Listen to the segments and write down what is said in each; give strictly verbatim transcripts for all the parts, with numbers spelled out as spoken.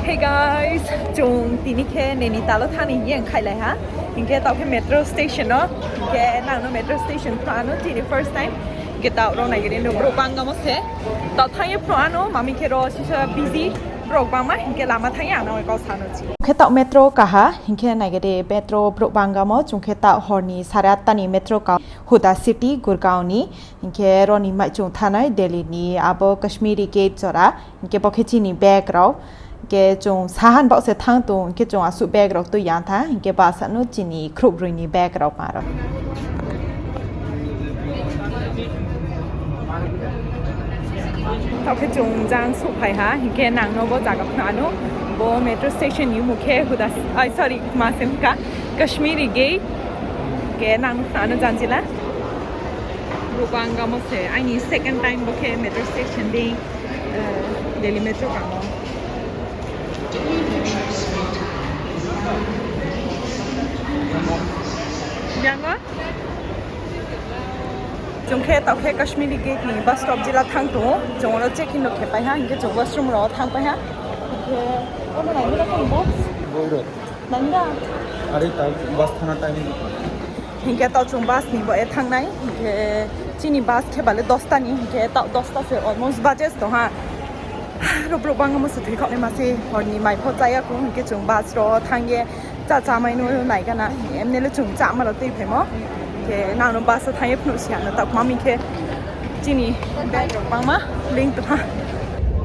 Hey guys, chung tini khe Nainital wo thanng ni hing ye ongkhailai ha. Hing khe taoh khe metro station no, hing khe nang no metro station phnuh ano chini first time. Hing khe taoh rao nai gede no brouh bangamo se. Taoh thanng ye phnuh ano, mami khe ro sisa busy, brouh bangma, hing khe lama thanng ye ang no kau sa no chi. Khe taoh metro kaha, hing khe nai gede metro brouh bangamo, chung khe taoh hor ni sare atta ni metro ka Huda City, Gurgaon ni. Hing khe ro ni mai chung thanai Delhi ni abo Kashmiri Gate jora. Hing khe bo khe chini bag rao. Hing khe chung sahan baoh se thanng tong, hing khe chung asuh bag rao tui ya tha. Hing khe basa no chini khrouhbroi ni bag rao ma rao. Taoh khe chung jang souhphai ha, hing khe nang no bo zaga phnuh ano, bo metro station ni mmung khe Huda, ai, sorry, ma se ongkha, Kashmiri Gate. Hing khe nang no phnuh ano janjila. Brouh bangamo se, aini second time bo khe metro station dei, eh, Delhi metro kamo. Jang o? Chung khe taoh khe Kashmiri Gate ni bus stop jila thanng tong ou. Chung oro check in rao khe pai ha, hing khe chung washroom rao thanng pai ha. Hing khe, o no nai mila tong bo? Nai mila? Are ta bus thana time. Hing khe taoh chung bus ni bo ye thanng nai. Hing khe chini bus khe bale dosta ni, hing khe taoh dosta se almost baje tong ha. Ro brouh bangamo se thoikhaoh nai ma se, hor ni mai pho chá ya kung, hing khe chung bus rao thanng ye chá chámai no nai gana, emne le chung cháma rao tuiphaimo. Khe nang no bus wo thanng ye phnuh si ano, taoh mami khe chini bag rao bangma ling tong ha.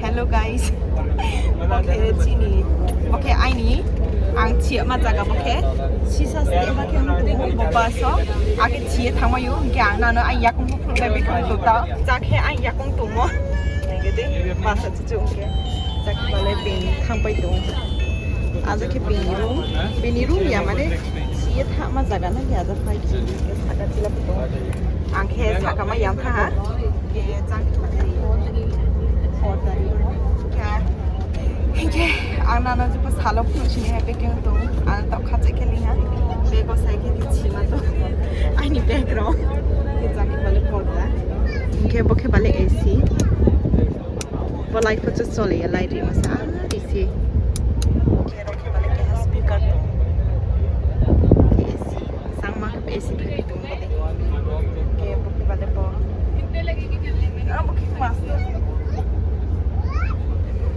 Hello guys, bo khe chini, bo khe aini, ang chiyama zaga bo khe, sisa se ha khe tong ou bo bus wo, ake chi ye thanngmai ou, hing khe ang nang no aini yakung pho phnuh bai, bekhe tong tao, ja khe aini yakung tongmo, nai gede, bus wo chung khe, ja khe bale bini thanngpai tong ou. Aja khe bini room, bini room ya mane, si ye thama zaga na ya, aja phai khe saka chila tong ou. Ang khe saka ma yang tha ha. Khe jang khe, khe, ang nang no jepa salo phnuh sini ha, bekhe tong ou. Ang taoh khacha khe ling ha. Bag o sai khe chima tong. Aini bag rao. Khe jang khe bale porda. Hing khe bo khe bale A C. Bo light pho chole ya, light rima sa, A C. Khe ro khe bale keha speaker tong. Khe A C, sangma khe A C khe tong bo de. Khe bo khe bale bo. Abo khe mas.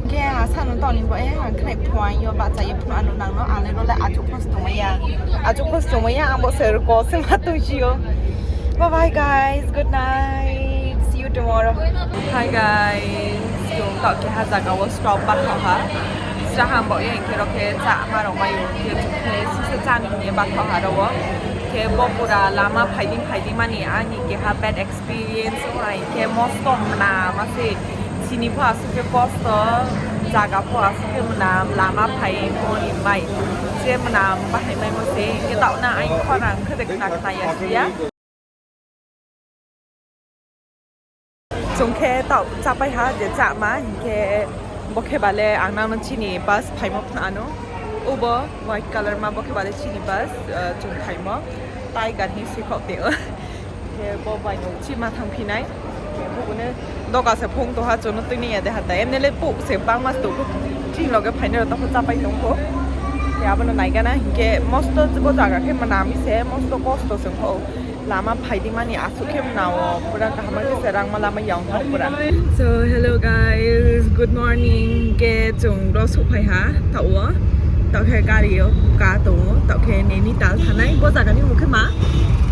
Khe asa no tong ni bo, eh, ang khnai phuaing yo bahcha ye phnuh ano nang no, ang le ro le achouh pho se tongmai ya. Achouh pho se tongmai ya, ang bo se rko se ma tong si ou. Bye bye guys, good night, see you tomorrow. Hi guys, chung taoh keha zaga wo stop bathao ha. Sraham baoh ye hing khe ro khe cháma rao mai ou, hing khe chung khe sisa chá ni hing ye bathao ha ro wo. Khe bo pura lama phai dei phai dei mani aini keha bad experience ong ha, hing khe mosto mnam ma se, chini pho asuh khe kosto, zaga pho asuh khe mnam, lama phai mo ni mai se mnam bahai maimo se, hing khe taoh na aini khorang khe de khna khna ya si ya. Chung khe taoh chápai ha je cháma, hing khe bo khe bale ang nang no chini bus phaimo phnuh ano. Ubo white colour ma bo khe bale chini bus, eh, chung phaimo. Tiger hing sui khaoh tong ou. Khe bo bai no chima thanngphi nai. Bubu ne doka se phung tong ha, chung no tui nai ya de ha ta. Emne le pouh se bangma se tong kho. Chini loge phainai rao tong kho, chápai tong kho. Khe abo no nai gana hing khe mosto bo zaga khe mnam mi se, mosto kosto se ong kho. Lama phai dei mani asuh khe mnam wo, pura kaham khe se rangma lama ya ong kho pura. So, hello guys, good morning. Khe chung ro souhphai ha, taoh wo. Taoh khe gari yo ka tong ou, taoh khe Nainital thanai. Bo zaga ni mmung khe ma?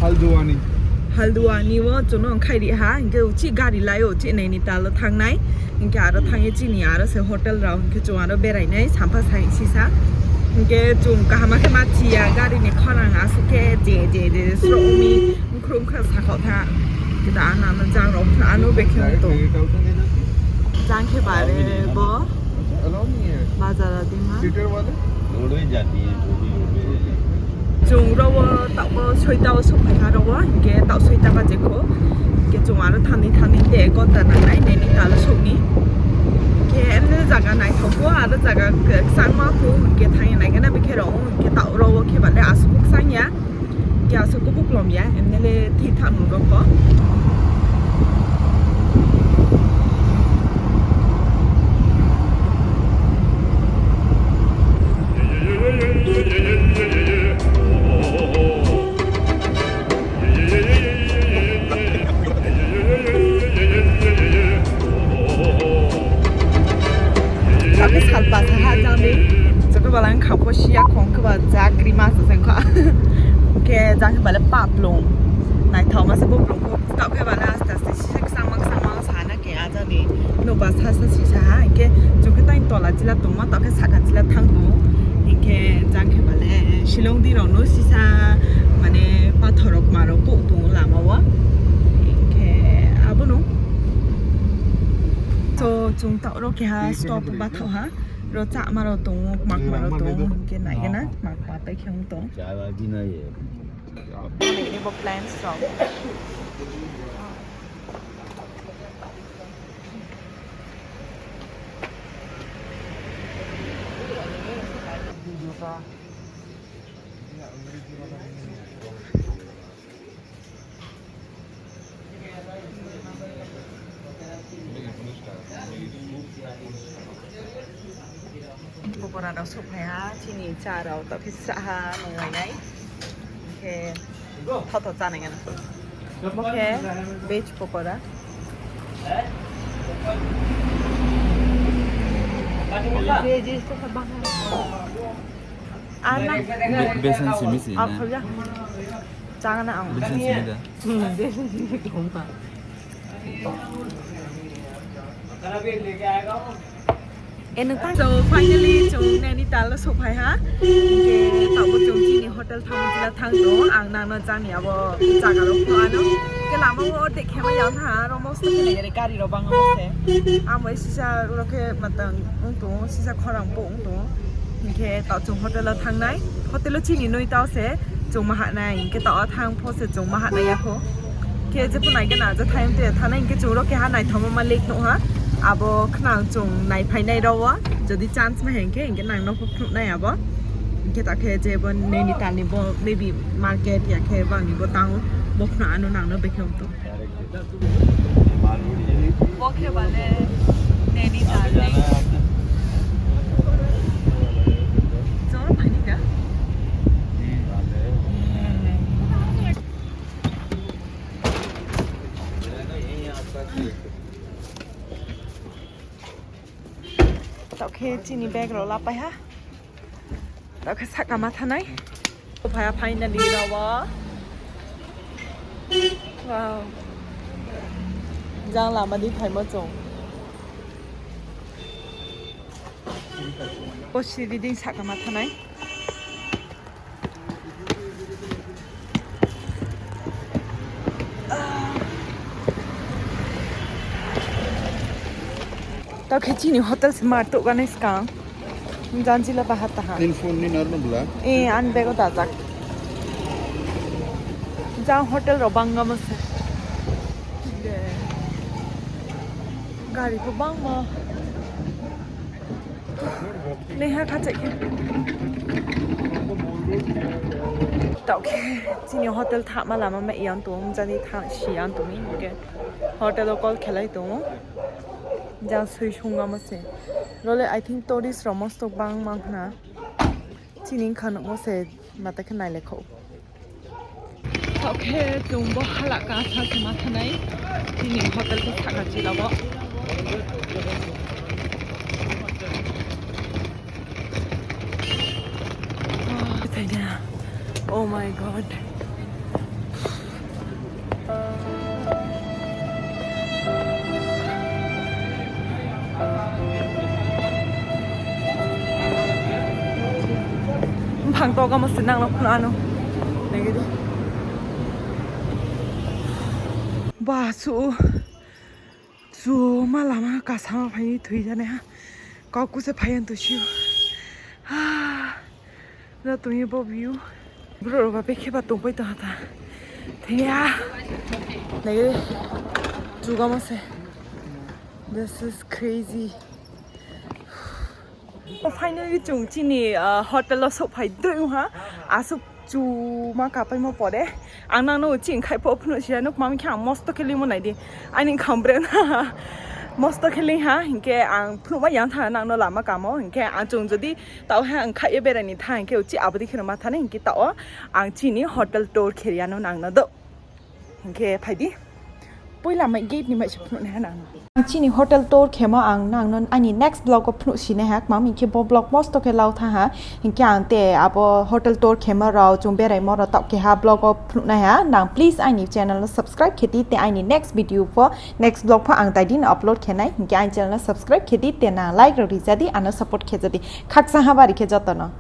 Haldwani. Haldwani wo chung no ongkhai ri ha, hing khe uchih gari lai ou, uchih Nainital wo thanng nai. Hing khe aro thanng ye chini aro se hotel rao, hing khe chung aro berai nai, sampha sai sisa. Hing khe chung kaham khe ma thi ya, gari ni khorang asuh khe je, je, je, sroh mi, mkhru mkhra sakhaoh tha. Khe ta ang nang no jang rao phnuh ano bekhe tong. Jang khe bare bo. Bazar o dima. Chung ro wo taoh bo soita wo souhphai ha ro wo, hing khe taoh soita baje kho. Hing khe chung aro thanng ni thanng ni de ghonta nangnai, Nainital wo souh ni. Hing khe emne zaga naithao pho, aro zaga kchangma pho, hing khe thanng ye nai gana bekhe rao, hing khe taoh ro wo khe bale asuh kchang ya. Khe asuh kubuklom ya, emne le thik thak nung rao pho. Alpa sa ha jang di. Chokhe bala ang kha pho si ya khong khe ba ja krima sa seng kha. Khe jang khe bale pa blong. Naithaoma se bo blong pho. Taoh khe bale aste aste sisa ksangma ksangma sa na khe a jang di. Noba sa sa sisa ha. Hingkhe chokhe tang tola chila tongma, taoh khe saka chila thang tong. Hingkhe jang khe bale Shillong di rao no sisa mane pathor rao kma rao pouh tong lama wo. Hingkhe abo no. So, chung taoh ro keha stop bathaoh ha. Ro chama rao tong ou, kma kma rao tong ou, hingkhe nai gana, kma kma pai khe ong tong. Nai ni bo plans rao. Pokora rao souhphai ha, chini cha rao taoh khe srah ha nunglai nai. Hingkhe thotho chánai gana. Bo khe veg pokora. Veg to khe bang. Ana. Be-, besan simi si na. Akhol ya. Chang na ang. Besan simi da. Hmm, besan simi tong ba. So, finally, chung Nainital wo souhphai ha. Hingkhe taoh bo chung chini hotel thangmo chila thang tong. Ang nang no chani abo zaga rao phnuh ano. Khe lama wo ordek khe mai ya ong ha, aro mosto khe nai gari rao bang amo se. Amo sisa ro khe matang ong tong ou, sisa khorang pho ong tong ou. Hingkhe taoh chung hotel wo thanng nai. Hotel wo chini noi tao se chung ma hah nai. Hingkhe taoh wo thanng pho se chung ma hah nai ya pho. Khe jepho nai gana je time te thanng nai, hingkhe chung ro keha naithaoma ma lake nuh ha. Abo khnang chung naiphai nai ro wo. Jodi chance ma hing khe, hingkhe nang no pho phnuh nai abo. Hingkhe taoh khe je bo Nainital ni bo maybe market ya khe bang ni bo town bo phnuh ano nang no bekhe ong tong. Bo khe bale Nainital ni. Jor phai ni da. Taoh khe chini bag rao lapai ha. Taoh khe sahka ma thanng nai. Phai ha finally ro wo. Wow. Jang lama di phaimo chung. Bo siri dei sahka ma thanng nai. Taoh khe chini hotel se mar touh ganai skang. Jang chila baha taha. Nini phone ni nor no bla? Eh, ani bag o dajak. Jang hotel rao bangma se. Gari pho bangma. Naiha khachaih khe. Taoh khe chini hotel thahma lama mai ya tong ou, jani tha si ya tong mi hing khe hotel wo call khelai tong ou. Jang soi sungma se. Ro le I think tourist rao mosto bangma khna. Chini bkha nuhmo se mata khe nailai kho. Taoh khe chung bo hala kasa se ma thanng nai. Chini hotel khe sahka chila bo. Oh my God. Mphang togamo se nang no phnuh ano. Nai di. Ba, su. Su ma lama kasama phai thoi janai ha. Kauku se phai ang to siu. Ha. Na tong ye bo view. Brouh rao ba bekhe ba tongpai tong ha ta. Thoi ya. Nai di. Jugamo se. This is crazy. O, finally chung chini, ah, hotel wo souhphai doi ong ha. Asuh chu ma kapaimo pore. Ang nang no chini khai pho phnuh si ya, nukma mi khe ang mosto khe lingmo nai di. Aini kham bre na. Mosto khe ling ha, hing khe ang phnuh ma yang tha nang no lama kamo, hing khe ang chung jodi taoh ha ang khai ye berai ni tha, hing khe uchih abo dei khe no ma thanai, hing khe taoh o ang chini hotel tour khe ri ya no nang no do. Hing khe phai di. Poila mai gate ni mai se phnuh nai ha nang no. Ang chini hotel tour khemo ang nang no aini next vlog wo phnuh si nai ha, kma hing khe bo vlog mosto khe lau thanng ha. Hing khe ang te abo hotel tour khemo rao, chung beraimo rao taoh keha vlog wo phnuh nai ha. Nang please aini channel no subscribe khe di, te aini next video pho, next vlog pho ang dai di no upload khe nai. Hing khe aini channel no subscribe khe di, te nang like rao ri ja di, ano support khe ja di. Khakchang ha bari khe joto no.